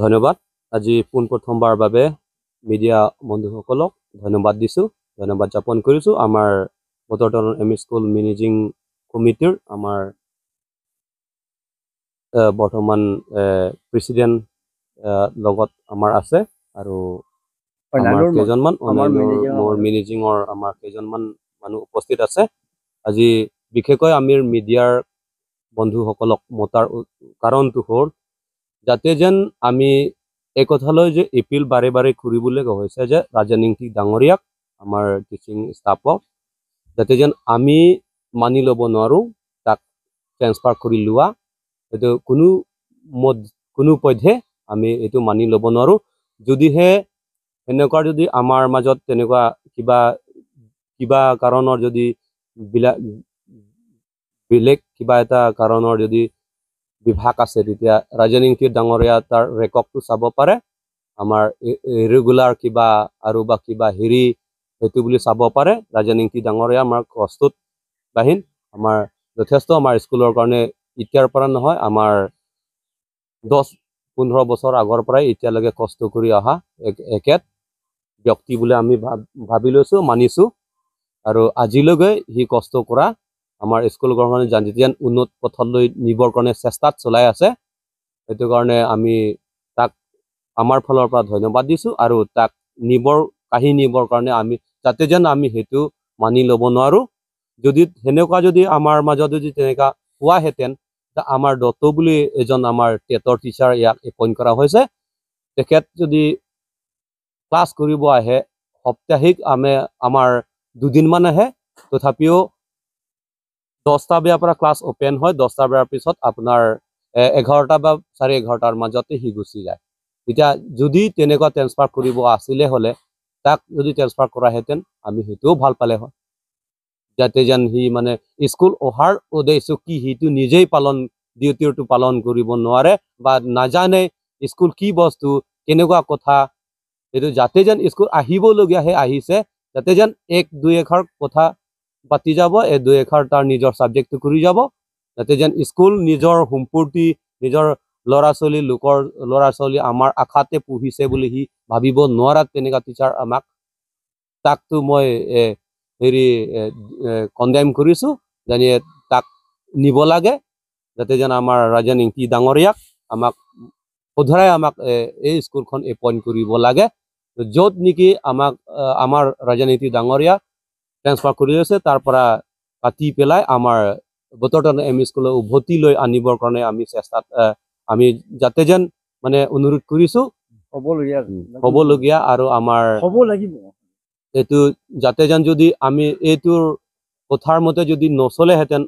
ধন্যবাদ। আজি পোনপ্ৰথমবাৰ বাবে মিডিয়া বন্ধুসকলক ধন্যবাদ দিছোঁ, ধন্যবাদ জ্ঞাপন কৰিছোঁ। আমাৰ বতৰটাউন এম ই স্কুল মেনেজিং কমিটিৰ আমাৰ বৰ্তমান প্ৰেচিডেণ্ট লগত আমাৰ আছে আৰু আমাৰ কেইজনমান মোৰ মেনেজিঙৰ আমাৰ কেইজনমান মানুহ উপস্থিত আছে। আজি বিশেষকৈ আমি মিডিয়াৰ বন্ধুসকলক মতাৰ কাৰণটো হ'ল যাতে যেন আমি এই কথালৈ যে এপিল বাৰে বাৰে কৰিবলৈ হৈছে যে ৰাজেন ইংতি ডাঙৰীয়াক, আমাৰ টিচিং ষ্টাফক, যাতে যেন আমি মানি ল'ব নোৱাৰোঁ তাক ট্ৰেন্সফাৰ কৰি লোৱা, এইটো কোনো পধ্যে আমি এইটো মানি ল'ব নোৱাৰোঁ। যদিহে এনেকুৱা যদি আমাৰ মাজত তেনেকুৱা কিবা কিবা কাৰণৰ যদি বেলেগ কিবা এটা কাৰণৰ যদি বিভাগ আছে, তেতিয়া ৰাজেন ইংতি ডাঙৰীয়া তাৰ ৰেকৰ্ডটো চাব পাৰে, আমাৰ ৰেগুলাৰ কিবা আৰু বা কিবা হেৰি সেইটো বুলি চাব পাৰে। ৰাজেন ইংতি ডাঙৰীয়া আমাৰ কষ্টত বাহিন আমাৰ যথেষ্ট আমাৰ স্কুলৰ কাৰণে এতিয়াৰ পৰা নহয়, আমাৰ 10-15 বছৰ আগৰ পৰাই এতিয়ালৈকে কষ্ট কৰি অহা একেত ব্যক্তি বুলি আমি ভাবি লৈছোঁ, মানিছোঁ। আৰু আজিলৈকে সি কষ্ট কৰা আমাৰ স্কুলৰ কাৰণে যেতিয়া উন্নত পথলৈ নিবৰ কাৰণে চেষ্টাত চলাই আছে, সেইটো কাৰণে আমি তাক আমাৰ ফালৰ পৰা ধন্যবাদ দিছোঁ। আৰু তাক কাঢ়ি নিবৰ কাৰণে আমি যাতে যেন আমি সেইটো মানি ল'ব নোৱাৰোঁ। যদি সেনেকুৱা যদি আমাৰ মাজত যদি তেনেকুৱা হোৱাহেঁতেন, আমাৰ দত্ত বুলি এজন আমাৰ টেটৰ টিচাৰ ইয়াক এপইণ্ট কৰা হৈছে, তেখেত যদি ক্লাছ কৰিব আহে সপ্তাহিক আমাৰ দুদিনমান আহে, তথাপিও 10টা বজাৰ পৰা ক্লাছ অ'পেন হয়, 10টা বজাৰ পিছত আপোনাৰ 11টা বা 11:30টাৰ মাজতে সি গুচি যায়। তেতিয়া যদি তেনেকুৱা ট্ৰেন্সফাৰ কৰিব আছিলে হ'লে তাক যদি ট্ৰেন্সফাৰ কৰাহেঁতেন আমি সেইটোও ভাল পালে হয়, যাতে যেন সি মানে স্কুল অহাৰ উদ্দেশ্য কি সিটো নিজেই পালন ডিউটিটো পালন কৰিব নোৱাৰে বা নাজানে স্কুল কি বস্তু কেনেকুৱা কথা, এইটো যাতে যেন স্কুল আহিবলগীয়াহে আহিছে, যাতে যেন এক দুই এষাৰ কথা পাতি যাব, এক দুই এষাৰ তাৰ নিজৰ ছাবজেক্টটো কৰি যাব, যাতে যেন স্কুল নিজৰ সম্পূৰ্তি নিজৰ ল'ৰা ছোৱালী লোকৰ ল'ৰা ছোৱালী আমাৰ আশাতে পঢ়িছে বুলি সি ভাবিব নোৱাৰাত তেনেকুৱা টিচাৰ আমাক তাকতো মই হেৰি কণ্ডেম কৰিছোঁ, জানি তাক নিব লাগে, যাতে যেন আমাৰ ৰাজেন ইংতি ডাঙৰীয়াক আমাক শুধৰাই আমাক এই স্কুলখন এপইণ্ট কৰিব লাগে, য'ত নেকি আমাক আমাৰ ৰাজেন ইংতি ডাঙৰীয়া ট্ৰেন্সফাৰ কৰি আছে তাৰ পৰা কাটি পেলাই আমাৰ বতৰটাউন এম ই স্কুললৈ উভতি লৈ আনিবৰ কাৰণে আমি চেষ্টাত আমি যাতে যেন মানে অনুৰোধ কৰিছোঁ। হ'বলগীয়া আৰু আমাৰ হ'ব লাগিব এইটো, যাতে যেন যদি আমি এইটোৰ কথাৰ মতে যদি নচলেহেঁতেন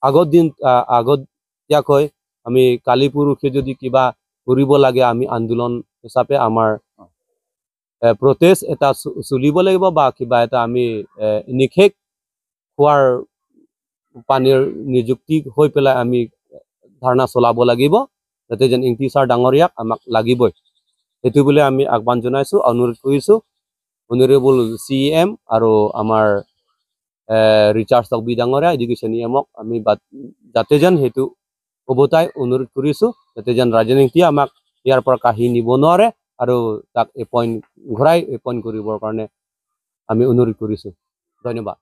আগত দিন আগতীয়াকৈ আমি কালি পৰহি যদি কিবা কৰিব লাগে আমি আন্দোলন হিচাপে আমাৰ প্ৰটেষ্ট এটা চলিব লাগিব বা কিবা এটা আমি নিষেধ খোৱাৰ পানীৰ নিযুক্তি হৈ পেলাই আমি ধাৰণা চলাব লাগিব, যাতে যেন ইংতি ছাৰ ডাঙৰীয়াক আমাক লাগিবই, সেইটো বুলি আমি আহ্বান জনাইছোঁ, অনুৰোধ কৰিছোঁ। অনাৰেবল চি এম আৰু আমাৰ ৰিচাৰ্ড টকবি ডাঙৰীয়া এডুকেশ্যন ই এমক আমি যাতে যেন সেইটো উভতাই অনুৰোধ কৰিছোঁ, যাতে যেন ৰাজনীতিয়ে আমাক ইয়াৰ পৰা কাঢ়ি নিব নোৱাৰে আৰু তাক এপইণ্ট ঘূৰাই এপইণ্ট কৰিবৰ কাৰণে আমি অনুৰোধ কৰিছোঁ। ধন্যবাদ।